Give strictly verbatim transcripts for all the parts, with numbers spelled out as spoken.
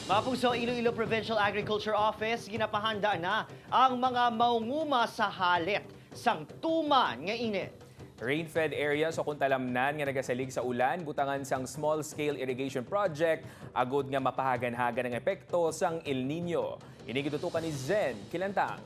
Mga pugso, Iloilo Provincial Agriculture Office, ginapahanda na ang mga maunguma sa halit sang tuman nga init. Rain-fed areas o kung talamnan nga nagasalig sa ulan, butangan sang small-scale irrigation project agud nga mapahagan-hagan ang epekto sang El Nino. Ini gitutukan ni Zen Kilantang.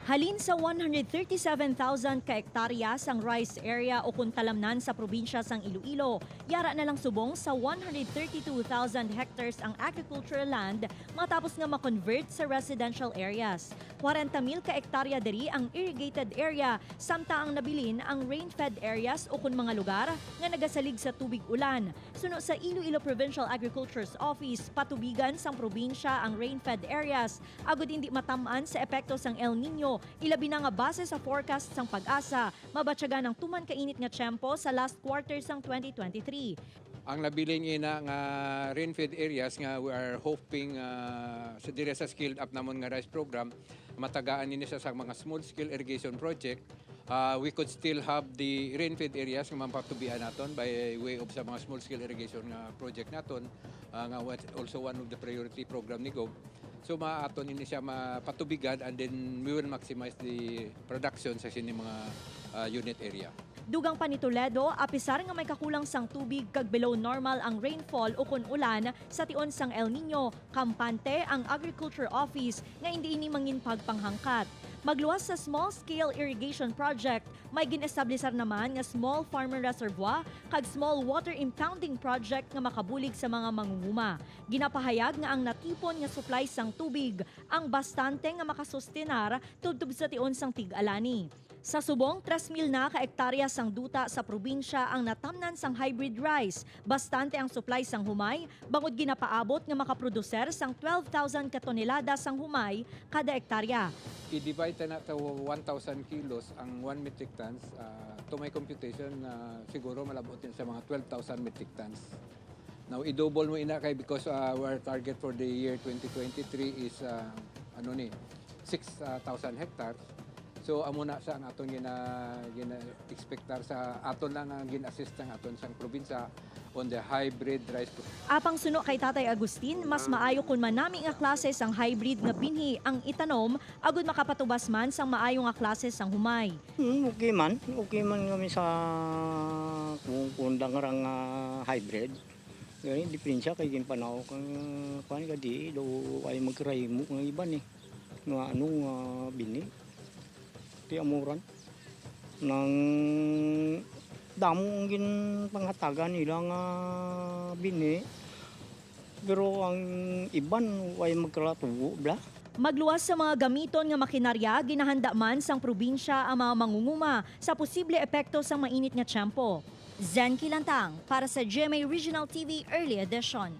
Halin sa one hundred thirty-seven thousand ka ektarya sang rice area o kung talamnan sa probinsya sang Iloilo, yara na lang subong sa one hundred thirty-two thousand hectares ang agricultural land matapos nga ma-convert sa residential areas. Kwarenta mil ka ektarya diri ang irrigated area, samtang ang nabilin ang rain-fed areas o kon mga lugar nga nagasalig sa tubig ulan. Suno sa Iloilo Provincial Agriculture's Office, patubigan sang probinsya ang rain-fed areas agud indi matam-an sa epekto sang El Nino, ilabi na nga base sa forecast sang PAGASA, mabatyagan ang tuman ka init nga tiyempo sa last quarter sang twenty twenty-three. Ang nabilin ina nga rain-fed areas nga we are hoping, ah, sa, diri sa scaled up namon nga rice program, matagaan nini sa, sa mga small scale irrigation project. Ah, we could still have the rain-fed areas nga mapatubian naton by way of sa mga small scale irrigation nga project naton, ah, nga what, also one of the priority program ni Gov. So maaton nini siya mapatubigan, and then we will maximize the production sa sini mga, ah, unit area. Dugang pa ni Toledo, apisar nga may kakulang sang tubig kag below normal ang rainfall ukon ulan sa tion sang El Nino, kampante ang Agriculture Office nga indi ini mangin pagpanghangkat. Magluwas sa small-scale irrigation project, may gin-establisar naman nga small farmer reservoir kag small water impounding project nga makabulig sa mga mangunguma. Ginapahayag nga ang natipon nga supply sang tubig ang bastante nga makasustenar tubtob sa tion sang tig-alani. Sa subong, tres mil na ka ektarya sang duta sa probinsya ang natamnan sang hybrid rice. Bastante ang supply sang humay, bangod ginapaabot nga makaproduser sang twelve thousand ka tonelada sang humay kada ektarya. I-divide ta na to one thousand kilos ang one metric tons. Ah, to my computation, ah, siguro malabot din sa mga twelve thousand metric tons. Now, i-double mo ina kay, because, ah, our target for the year twenty twenty-three is, ah, ano ni, six thousand hectares. So amo na sa ang aton gina, gina-expectar sa aton lang ang gin-assist sang aton sang probinsya on the hybrid rice pro- Apang suno kay Tatay Agustin, mas maayo kon manami nga klase sang hybrid nga binhi ang itanom agud makapatubas man sang maayo nga klase sang humay. Hmm, okay man. Okay man kami sa kung kundang rang ah, hybrid. Gani, diferensya kay ginpanaw kang kuan ka di daw ay magkarahimo nga iban eh. Nga ano nga bini. Ti amuran. Nang damo ang ginpanghatagan nila nga bini. Pero ang iban way magkalatuo bla. Magluwas sa mga gamiton nga makinarya, ginahanda man sang probinsya ang mga mangunguma sa posible epekto sang mainit nga tiyempo. Zen Kilantang para sa G M A Regional T V Early Edition.